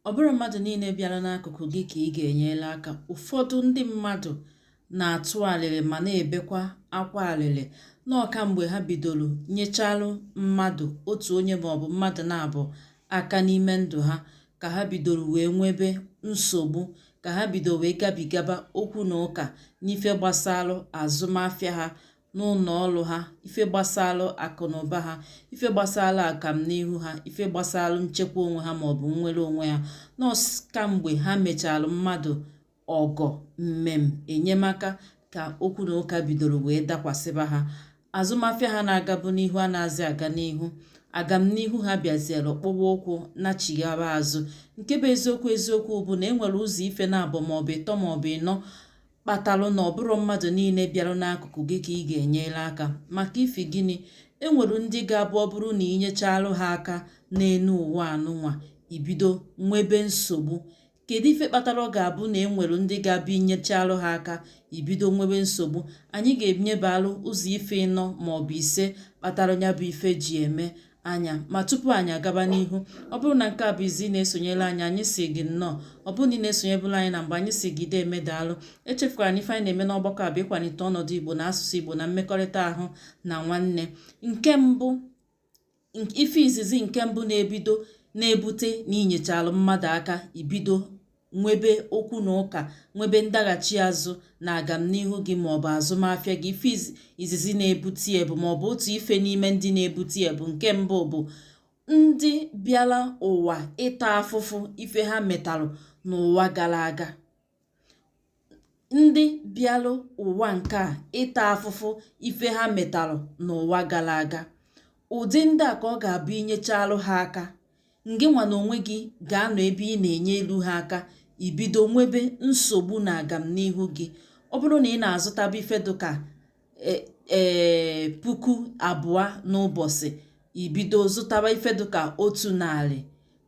Ọ bụrọ mmadụ niile bịara n'akụkụ gị ka ị ga-enyere aka. Ụfọdụ ndị mmadụ na-atụ alịlị ma na-ebekwa akwa alịlị nọọ kamgbe ha bidoro nyechalụ mmadụ otu onye maọbụ mmadụ naabọ aka n'ime ndụ ha ka ha bidoro wee nwebe nsogbu, ka ha bido wee gabigaba okwu na ụka n'ife gbasalụ azụmafịa ha, n'ụlọ ọrụ ha, ife gbasalụ akụnụba ha, ife gbasalụ agamnihu ha, ife gbasalụ nchekwa onwe ha maọbụ nnwere onwe ha. Nọọ kamgbe ha mechalụ mmadụ ọgọ, mmem, enyemaka ka okwu na ụka bidoro wee dakwasịba ha. Azụmafịa ha na-agabu n'ihu anaghịzị aga n'ihu. Agamnihu ha bịaziere kpọwa ụkwụ nachighaba azụ. Nke bụ eziokwu eziokwu bụ na e nwere ụzọ ife naabọ maọbụ ịtọ maọbụ ịnọ kpatalụ na ọ bụrọ mmadụ niile bịarụ n'akụkụ gị ka ị ga-enyere aka. Maka ifi gịnị? E nwere ndị ga-abụ ọ bụrụ na i nyechalụ ha aka n'enu ụwa anụnwa, i bido nwebe nsogbu. Kedu ife kpatara ọ ga-abụ na e nwere ndị ga-abụ i nyechalụ ha aka, i bido nwebe nsogbu? Anyị ga-enyebalụ ụzọ ife ịnọ maọbụ ise kpatara ya bụ ife ji eme anya. Ma tupu anyị agaba n'ihu, ọ bụrụ na nke a bụ izizi ị na-esonyere anyị, anyị sị gị nnọọ. Ọ bụrụ na ị na-esonyebụrụ anyị na mbụ, anyị sị gị deeme, daalụ. Echefukwara na ife anyị na-eme n'ọgbakọ a bụ ịkwalite ọnọdụ Igbo na asụsụ Igbo na mmekọrịta ahụ na nwanne. Nke mbụ, ife izizi nke mbụ na-ebido na-ebute na inyechalụ mmadụ aka, ibido nwebe okwu na ụka, nwebe ndaghachi azụ na agamnihu gị maọbụ azụmahịa gị, ife izizi na-ebute ya bụ, maọbụ otu ife n'ime ndị na-ebute ya bụ, nke mbụ bụ ndị bịara ụwa ịta afụfụ ife ha metalụ n'ụwa gara aga. Ndị bịara ụwa nke a ịta afụfụ ife ha metalụ n'ụwa gara aga. Ụdị ndị a ka ọ ga-abụ inyechalụ ha aka, ngị nwa na onwe gị ga-anọ ebe ị na-enye elu ha aka, ibido nwebe nsogbu na agamnihu gị. Ọ bụrụ na ị na-azụtaba ife dịka 2000 n'ụbọchị, ibido zụtaba ife dịka 100,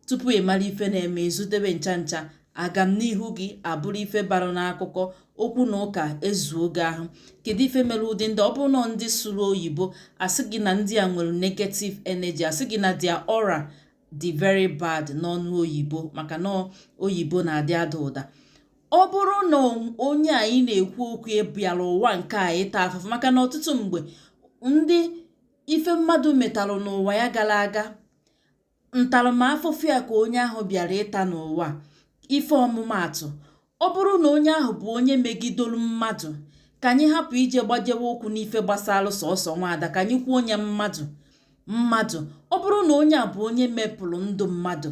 tupu ị mara ife na-eme, ịzụtebe ncha ncha, agamnihu gị abụrụ ife bara n'akụkọ, okwu na ụka ezuo gị ahụ. Kedu ife mere ụdị ndị? Ọ bụrụ na ndị sụrụ oyibo, asị gị na ndị a nwere negative energy, asị gị na their aura dị very bad n'ọnụ oyibo, maka na oyibo na-adị ada ụda. Ọ bụrụ na onye a ị na-ekwu okwu bịara ụwa nke a ịta afụfụ, maka na ọtụtụ mgbe ndị ife mmadụ metalụ n'ụwa ya gara aga, ntaramahụhụ ya ka onye ahụ bịara ịta n'ụwa. Ife ọmụmaatụ, ọ bụrụ na onye ahụ bụ onye megidolu mmadụ, ka anyị hapụ ije gbajewe okwu n'ife gbasara sọsọ nwaada, ka anyị kwuo onye mmadụ mmadụ. Ọ bụrụ na onye a bụ onye mepụrụ ndụ mmadụ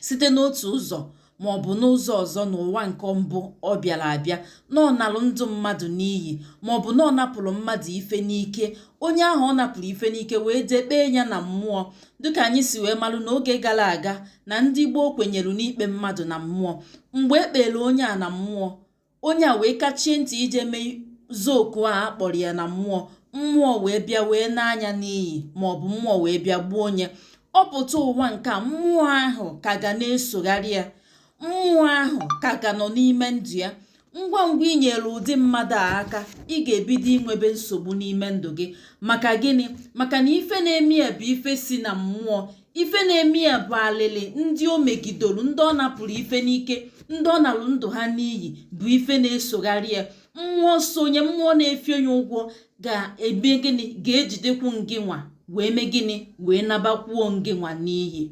site n'otu ụzọ maọbụ n'ụzọ ọzọ n'ụwa nke mbụ ọ bịara abịa, na ọ nalụ ndụ mmadụ n'iyi, maọbụ na ọ napụrụ mmadụ ife n'ike, onye ahụ ọ napụrụ ife n'ike wee jee kpee ya na mmụọ, dịka anyị si wee malụ n'oge gara aga na ndị gboo kwenyere n'ikpe mmadụ na mmụọ. Mgbe e kpere onye a na mmụọ, onye a wee kachie ntị ije mee zoku a akpọrọ ya na mmụọ, mmụọ wee bịa wee n'anya n'iyi, maọbụ mmụọ wee bịa gbuo onye. Ọ pụta ụwa nke a, mmụọ ahụ ka ga na-esogharị ya, mmụọ ahụ ka ga nọ n'ime ndụ ya. Ngwa ngwa inyere ụdị mmadụ a aka, ị ga-ebido inwebe nsogbu n'ime ndụ gị. Maka gịnị? Maka na ife na-eme ya bụ ife si na mmụọ. Ife na-eme ya bụ alịlị ndị o megidoro, ndị ọ napụrụ ife n'ike, ndị ọ nalụ ndụ ha n'iyi bụ ife na-esogharị ya. Mmụọ so onye, mmụọ na-efi onye ụgwọ ga-eme gịnị? Ga-ejidekwu ngị nwa wee mee gịnị? Wee nabakwuo ngị nwa n'iyi.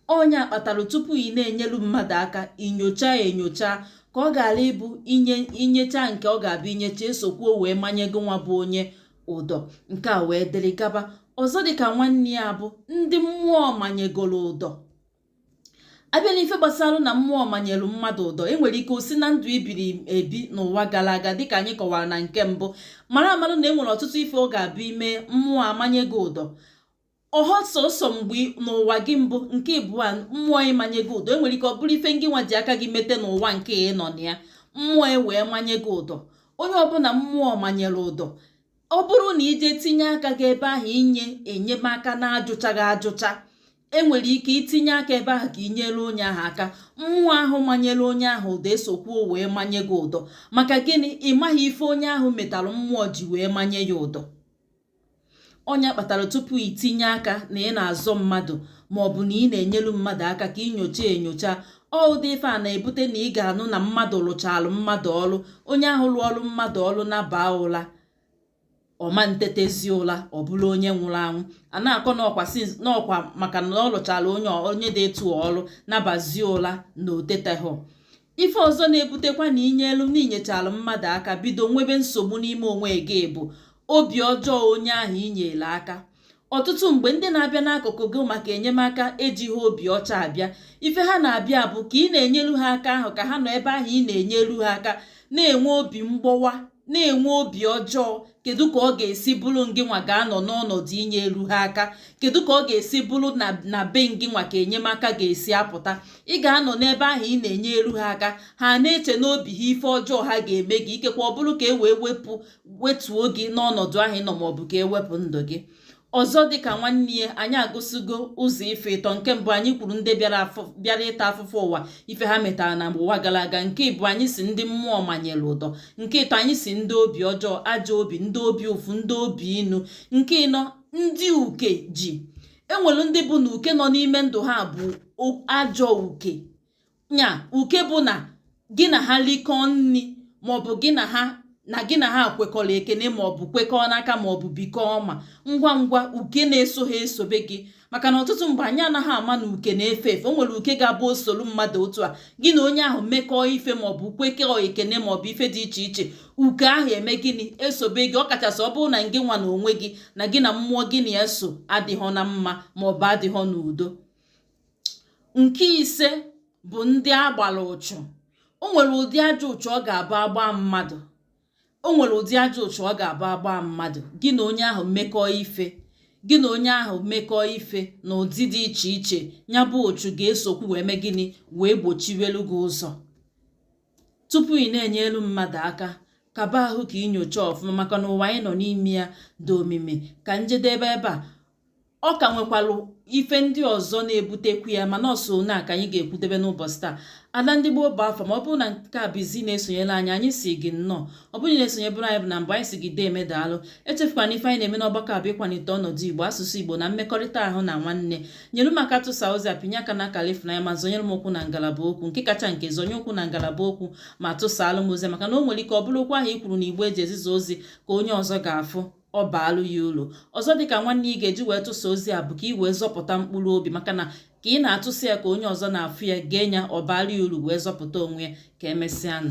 Onye a kpatara tupu ị na-enyelu mmadụ aka, inyocha enyocha, ka ọ gara ịbụ inye inyecha nke ọ ga-abụ inyecha esokwuo wee manye gị nwa bụ onye ụdọ nke a wee dịrị gaba. Ọzọ dịka nwanne ya bụ ndị mmụọ manyegoro ụdọ. Abịa n'ife gbasara na mmụọ manyere mmadụ ụdọ, enwere ike osi na ndụ ibiri ebi n'ụwa gara aga, dịka anyị kọwara na nke mbụ. Mara amarụ na enwere ọtụtụ ife ọ ga-abụ ime mmụọ amanye gị ụdọ. Ọhọ sọsọ mgbe n'ụwa gị mbụ nke ịbụọ mmụọ ịmanye gị ụdọ, enwere ike ọ bụrụ ife ngị nwa ji aka gị mete n'ụwa nke ị nọ na ya, mmụọ e wee manye gị ụdọ. Onye ọbụla mmụọ manyere ụdọ, ọ bụrụ na ije tinye aka gị ebe ahụ inye enyemaka na-ajụchaghị ajụcha, enwere ike itinye aka ebe ahụ ka inyere onye ahụ aka, mmụọ ahụ manyere onye ahụ ụdọ esokwuo wee manye gị ụdọ. Maka gịnị? Ị maghị ife onye ahụ metalụ mmụọ ji wee manye ya ụdọ. Ọnya kpatara tupu itinye aka na ị na-azọ mmadụ Maọbụ na ị na-enyelu mmadụ aka ka inyocha enyocha. Ọ ụdị ife a na-ebute na ị ga-anụ na mmadụ lụchalụ mmadụ ọlụ, onye ahụ lụọ ọlụ mmadụ ọlụ nabaa ụla, ọma ntetezi ụla, ọ bụrụ onye nwụrụ anwụ. A na-akọ n'ọkwa maka na ọ lụchara onye dị etu ọlụ nabazie ụla na otetehụ. Ife ọzọ na-ebutekwa na inyelu na inyechalụ mmadụ aka bido nwebe nsogbu n'ime onwe gị bụ obi ọjọọ onye ahụ inyere aka. Ọtụtụ mgbe, ndị na-abịa n'akụkụ gị maka enyemaka ejighị obi ọcha abịa. Ife ha na-abịa bụ ka ị na-enyelu ha aka ahụ, ka ha nọ ebe ahụ ị na-enyelu ha aka na-enwe obi mgbọwa, na-enwe obi ọjọọ. Kedu ka ọ ga-esi bụrụ ngị nwa ga-anọ n'ọnọdụ inye elu ha aka? Kedu ka ọ ga-esi bụrụ na be ngị nwa ka enyemaka ga-esi apụta? Ị ga-anọ n'ebe ahụ ị na-enye elu ha aka, ha na-eche n'obi ha ife ọjọọ ha ga-eme gị. Ikekwe ọ bụrụ ka e wee wepụ wetuo gị n'ọnọdụ ahụ ị nọ, maọbụ ka ewepụ ndụ gị. Ọzọ dịka nwanne ya, anyị agụsigo ụzọ ife ịtọ. Nke mbụ, anyị kwuru ndị bịara ịta afụfụ ụwa, ife ha metara na ụwa gara aga. Nke ịbụ, anyị si ndị mmụọ manyere ụdọ. Nke ịtọ, anyị si ndị obi ọjọọ, ajọ obi, ndị obi ụfụ, ndị obi inu. Nke ịnọ, ndị uke ji. Enwere ndị bụ na uke nọ n'ime ndụ ha bụ ajọ uke. Nya uke bụ na gị na ha likọọ nri, maọbụ gị na ha na gị na ha kwekọrọ ekene, maọbụ kwekọọ n'aka, maọbụ bikọọ, ma ngwa ngwa uke na-eso ha esobe gị. Maka na ọtụtụ mgbe anyị anaghị ama na uke na-efe efe. O nwere uke ga-abụ osolu mmadụ otu a, gị na onye ahụ mekọọ ife, maọbụ kwekọọ ekene, maọbụ ife dị iche iche, uke ahụ eme gịnị? Esobe gị. Ọ kachasị ọ bụrụ na ngị nwa na onwe gị na gị na mmụọ gị na ya so adịghọ na mma, maọbụ adịghọ n'udo. Nke ise bụ ndị agbara ụchụ. O nwere ụdị ajọ ụchụ ọ ga-abụ agba mmadụ. O nwere ụdị ajọ ụchụ ọ ga-abụ agba mmadụ, gị na onye ahụ mekọọ ife, gị na onye ahụ mekọọ ife na ụdị dị iche iche, ya bụ ụchụ ga-esokwu wee mee gịnị? Wee gbochiwelu gị ụzọ. Tupu ị na-enye elu mmadụ aka, kaba ahụ ka inyocha ọfụma, maka na ụwa anyị nọ n'ime ya dị omimi. Ka njedebe ebe a, ọ ka nwekwalụ ife ndị ọzọ na-ebutekwu ya, mana ọsọ na ka anyị ga-ekwudebe n'ụbọchị taa. Ada ndị gboo bụ afọ. Ma ọ bụrụ na nke a bụ izi na-esonyere anyị, anyị si gị nnọọ. Ọ bụrụ na na-esonyebụrụ anyị bụ na mbụ, anyị si gị dee emedaalụ. Echefukwana, ife anyị na-eme n'ọgbakọ a bụ ịkwalite ọnọdụ Igbo, asụsụ Igbo na mmekọrịta ahụ na nwanne. Nyere m aka tụsa ozi a, pinye aka na akara ịfụnanya, ma zọnyere m ụkwụ na ngalaba okwu. Nke kacha nke, zọnye ụkwụ na ngalaba okwu ma tụsaalụ m ozi, maka na o nwere ike ọ bụrụ okwu ahụ i kwuru na Igbo eji eziza ozi ka onye ọzọ ga-afụ, ọ baalụ ya uru. Ọzọ dịka nwanne, ị ga-eji wee tụsa ozi a bụ ka ị wee zọpụta mkpụrụ obi, maka na ka ị na-atụsị ya ka onye ọzọ na-afụ ya, gee ya, ọ baala ya uru wee zọpụta onwe ya. Ka emesịanụ.